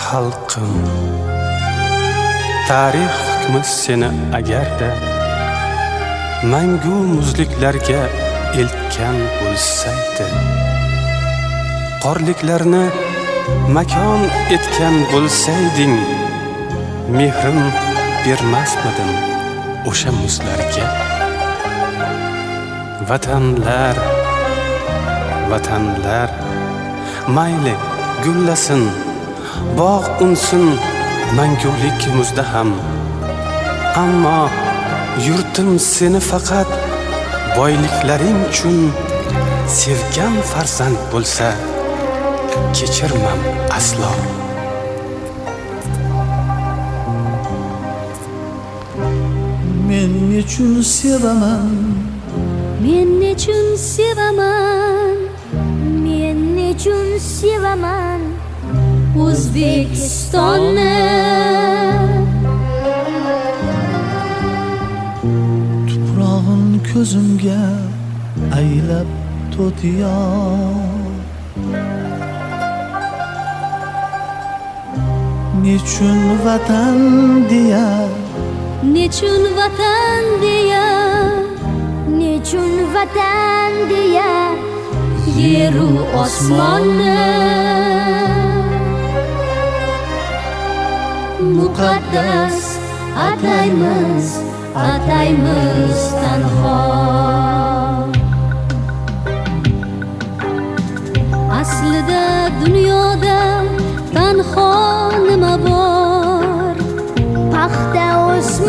Xalqim, tarix hukmi seni agarda mangu muzliklarga eltgan bo'lsaydi, qorliklarni makon etgan bo'lsayding, mehrim bermasmidim o'sha muzlarga? Vatanlar, vatanlar, mayli gullasin, bog' unsin mangulik muzda ham, ammo yurtim seni faqat boyliklaring uchun sevgan farzand bo'lsa, kechirmam aslo. Men nechun sevaman, Men nechun sevaman, Men nechun sevaman O'zbekistonni. Tuprog'in ko'zimga aylab to'tiyo, nechun vatan deya, Nechun vatan deya, Nechun vatan deya yeru osmonni muqaddas ataymiz, ataymiz tanho. Aslida dunyoda tanho nima bor? Paxta o'sma